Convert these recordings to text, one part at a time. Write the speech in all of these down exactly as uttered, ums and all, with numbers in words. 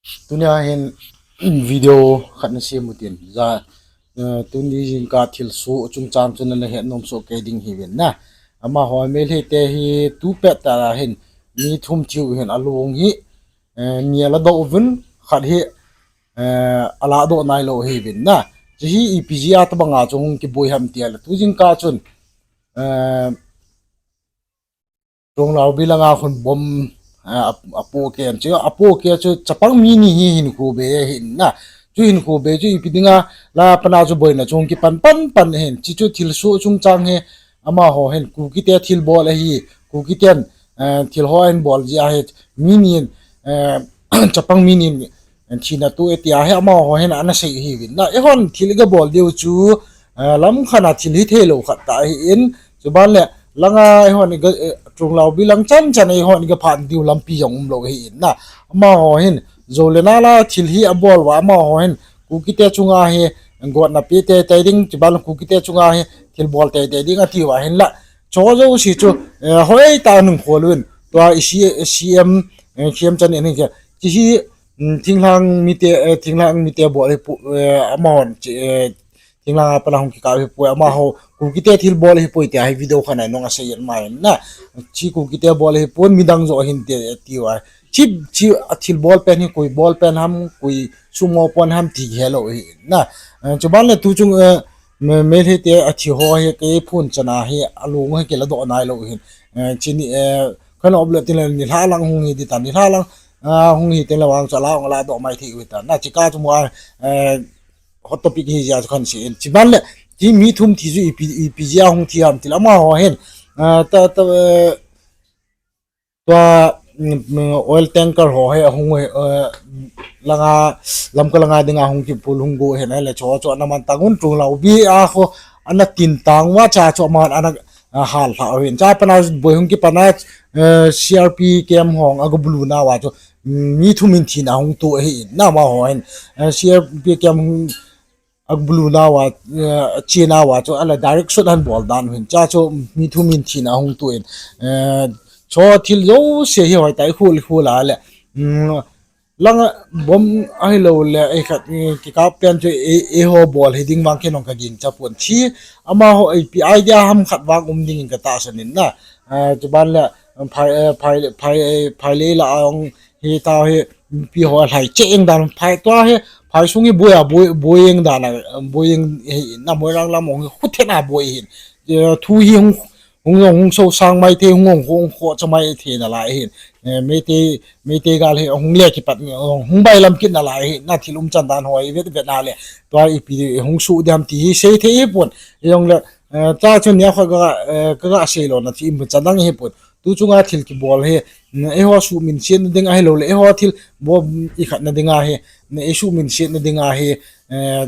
Tunia hin video khat nasem u tin. Ja, eh, tuni jingkah thilsoh chungchang chu nana het nom soh kei ding hiuvin na. Amaho Meitei te hi tupet tah a hin mi thum thiu hin alung hi, eh, ni aladoh uvin, khat hi, eh, aladoh nailou hiuvin na. Hiche hi ipi jeh a tobang a chu hung kiboi ham ti a le. Tu jingkah chun, eh, Chonglao bi langa khun bomb, eh, a, apoh kei in. Chu apoh kei chu chapang mi ni hi hinkho bei ahin na. Chu hinkho bei chu ipi dinga la pana chu boina chu hung kipan pan pan ahin. Hiche chu thilsoh chungchang hi amaho hin Kuki te thilbol ahi. Kuki ten, eh, thil ho ahin bol jeh ahi. Mi ni in, eh, chapang mi ni in thina toh e tia hi amaho hin ana sei hiuvin na. Eihon thil iga bol diu chu, eh, lamkhat a thil hithei lou khat tah ahin. Chuban le langa eihon iga, eh, Chonglao bi lang chan chan eihon iga phan diu lampi jong umlou ahin na. Amaho hin jou le nal a thil hi abol uva amaho hin Kuki te chunga hi gotna pe teitei ding, chuban le Kuki te chunga hi thilbol teitei ding ati uva hinla. Chu jouse chu, eh, hoitah a nung khol uvin. Tua i C-, C M, eh, C M chan in hin ke. Hiche hi, mm, thinglhang mite, eh, thinglhang mite bol hi pu-, eh, amahon, eh, thinglhang a pana hung kikap hipoi, amaho Kuki te thilbol hipoi tia hi video khat a nung asei in mai na. Hiche Kuki te bol hipon, midang joh hinte ati uva. Hiche, hiche a thilbol pen hi koi bol pen ham, koi sumo pon ham ti helou ahin na. Eh, chuban le tu chung, eh, Me-, Meitei te athi ho hi kei phun chan a hi alung hi kiladoh nailou ahin. Eh, hiche ni, eh, khan ob le tin le nilhah lang hung hi ti ta, nilhah lang, ah, hung hi tin le vang chu ala ong aladoh mai thei u ta. Na hiche kah chu mo a, eh, hot topic hi jeh a chu khan sei in. Chuban le, hiche mi thum thi chu ipi, ipi jeh a hung thi ham ti le amaho hin, ah, ta, ta, eh, tua, mm, oil tanker ho hi ahung, eh, langa, Lamka langa dinga hung kipul hung go hin ahile chu, chu ana man tang un Chonglao bi a kho ana tin tang uva chu, chu aman ana, ah, hal lha uvin. Chu a pana boi hung kipan a, eh, C R P camp ho aga bulu nauva chu, mm, mi thum in thina hung toh ahin na amaho hin. Eh, C R P camp hung aga bulu nauva, eh, ache nauva chu, ala direct shoot ahin bol dan u hin. Chu, chu mi thum in thina hung toh in. Eh, chu thil jouse hi hoitah a ikhol, ikhol a le. Mm, langa bomb ahilou le, ei khat, eh, kikap pen chu, eh, eiho bol hi ding vang kei nung kagingcha pon. Hiche, amaho ipi idea ham khat vang um ding in katahsan in na. Eh, chuban le, phai, eh, phai, phai, eh, phai lei la ong hi ta hi, mipi ho alhai cheh jeng dan phai tua hi, phai sung hi boi a, boi, boi jeng dan a, boi jeng hi na Moirang lam hung hi khu thet a boi hin. Eh, thu hi hung, hung, hung so sang mai thei, hung, hung, hung kho cha mai thei nalai hin. Eh, Meitei, Meitei gal hi hung le kipat, hung bailam kit nalai hin. Na thil umchan dan ho hi vet, vet na le. Tua ipi hung soh ding ham ti hi sei thei hipon. Jong le, eh, ta chu nia kho ka, eh, ka, ka sei lou na ti imu chan dang hipon. Tu chunga thil kibol hi, mm, eiho suhminsetna ding ahilou le, eiho thil bol ikhatna dinga hi, mm, eisuhminsetna dinga hi, eh,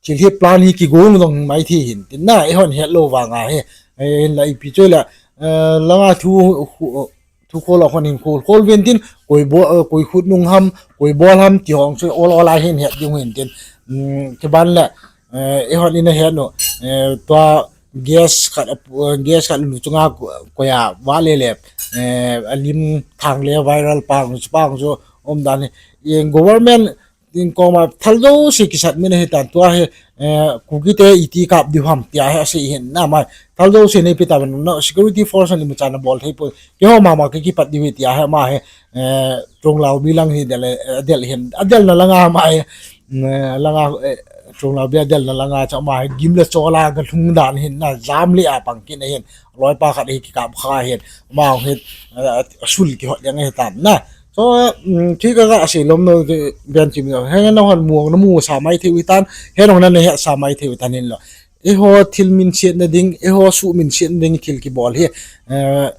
thil hi plan hi kigong dong mai thei hin, tin na, eihon hetlou vang ahi, eh, hinla ipi chu le, eh, langa thu, thu, thu khol a hon hin khol, khol uvin tin, koi bo-, eh, koi khut nung ham, koi bol ham, ti hong chu ol ol a hin het ding hin tin, mm, chuban le, eh, eihon ina het u, eh, tua, gas khat, eh, gas khat lu chunga ko-, koi a vale le, eh, alim thang le viral pang chu, pang chu um dan hi. In government in koma thal jouse kisat min ahi tan tua hi, eh, Kuki te iti kap diu ham tia hi asei hin na mai. Thal jouse nei pi ta ban na security force ni mu chan a bol thei poi. Keiho mama kei kipat diu hi tia hi ama hi, eh, Chonglao bi lang hi del, eh, adel hin, adelna langa ama hi, mm, langa, eh, Chonglao bi adelna langa chu ama hi gim le chol a galhung dan hin na jam le a pang kit na hin. Loipa khat hi kikap kha hin. Ama hi, eh, asul kihot jeng ahi tan na. So, mm, thil ka, ka sei lom nom u, ben chim nom. Henge nahon mu, namu sa mai thei u tan. He nahon nahet sa mai thei u tan hinlo. Eiho thil minsetna ding, eiho suhminsetna ding thil kibol hi. Eh,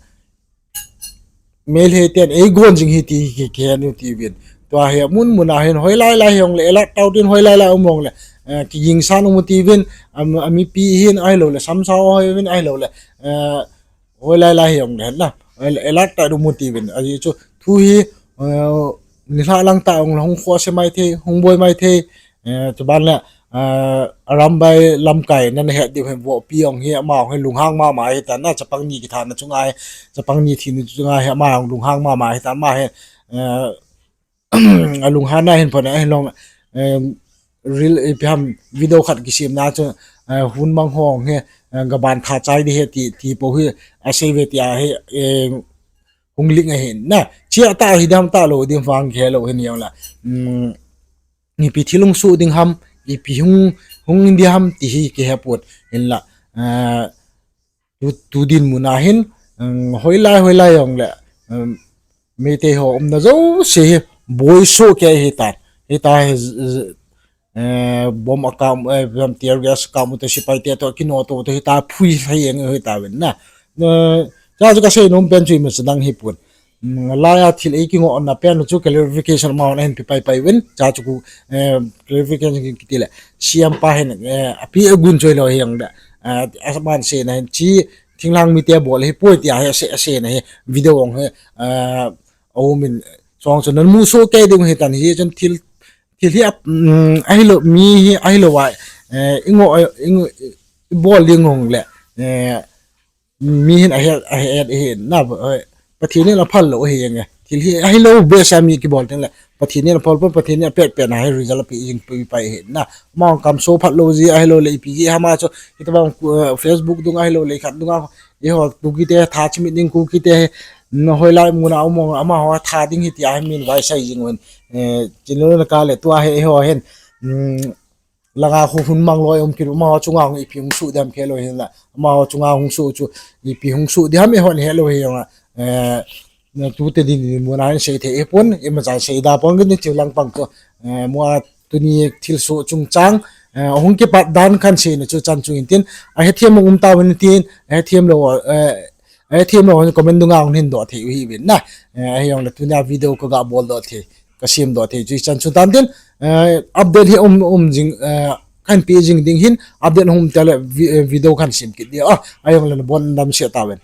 Meitei ten eigon jing hi ti hi ki, kihen u tiuvin. Tua hi mun mun a hin hoilai lai hi jongle, alert tau tin hoilai lai um jongle. Eh, kigingsan um u tiuvin, am, amipi hin ahilou le, samsao hoi uvin ahilou le. Eh, hoilai lai hi jongle na. Alert tau um u tiuvin. Ajeh chu thu hi, eh, nilhah lang tah jongle hung khoh se mai thei, hung boi mai thei. Eh, chuban le, eh, Arambai lamkai nana het diu hin Vohpi jong hi ama jong hi lunghang mama ahi tan na, chapang ni kithana chunga hi, chapang ni thina chunga hi ama jong lunghang mama ahi tan ama hi, eh, alunghan a hin pon a hin long, em, reel, ipi ham video khat kisemna chu, eh, hun mang hong hi, eh, gaban tha chai di hi ti, ti po hi asei ve tia hi, eh, hung ling ahin na. Chia ta hi dam ta lo dim vang khe lo hin yong la. Um, ipi thil hung su ding ham, ipi hung, hung di ham ti hi kihe pon hin la. Eh, tu, tu dinmun a hin, um, hoilai, hoilai jong le, um, Meitei ho umna jouse hi boi soh kei hi tan. Hi ta hi, z-, z-, eh, bomb a kam, eh, bomb tear gas kam u te sipai te to kino to to hi ta phui lhai jeng hi ta ven na. Eh, cha chu kasei nom pen chu ima sa dang hi pon. Mm, laiya thil ei kingoh na pen chu clarification amahon ahin pe pai pai ven. Cha chu ku, eh, clarification ki, kiti le. C M pa hin, eh, api agun choi lo hi ang da. Eh, aman sei na hin chi thinglhang mite bol hi poi tia hi asei, asei na hi video ong hi, eh, aumin chong chu nan mu soh kei ding hi tan hi chun thil, thil hi ap, mm, ahilo mi hi ahilo wa, eh, ingo, ingo, ibol ding ong le, eh, mi hin ahet, ahet, ahet na, eh, Pathen in aphal lou ahi nge. Thil hi ahilo behseh a mi kibol teng le Pathen in aphal pon, Pathen in apet pet na hi result ape jing pi pai ahi na. Amahon kamso phat lou ji ahilo le ipi ji ham a chu, hitabang, eh, Facebook dung ahilo le khat dung a, eiho Kuki te tha chimit ding Kuki te hi, na hoilai mun a um ong amaho tha ding hi tia hi min vaisai jing uvin. Eh, chin lo na ka le tua hi eiho hin, mm, langa khu hun mang loi um kit u, amaho chunga hung ipi hung su di ham khe lo hin la. Amaho chunga hung su chu ipi hung su di ham eihon he lo hi jong a. Eh, na tu te din mun a hin sei thei e pon, ima chan sei da pon kin chu lang pang chu. Eh, mua tuni thil su chungchang, eh, hung kipat dan khan sei na chu chan chu in tin. Ahethem um ta uvin tin, ahethem lo, eh, ahethem lo comment dung a hung hin doh thei u hi uvin na. Eh, ahi jong le tuni a video ka ga bol doh thei, ka sem doh thei chu chan chu tan tin, eh, update hi um, um jing, eh, kan pe jing ding hin, update hung um ta le vi-, eh, video kan sem kit di a, ahi jong le na bon dam se ta uvin.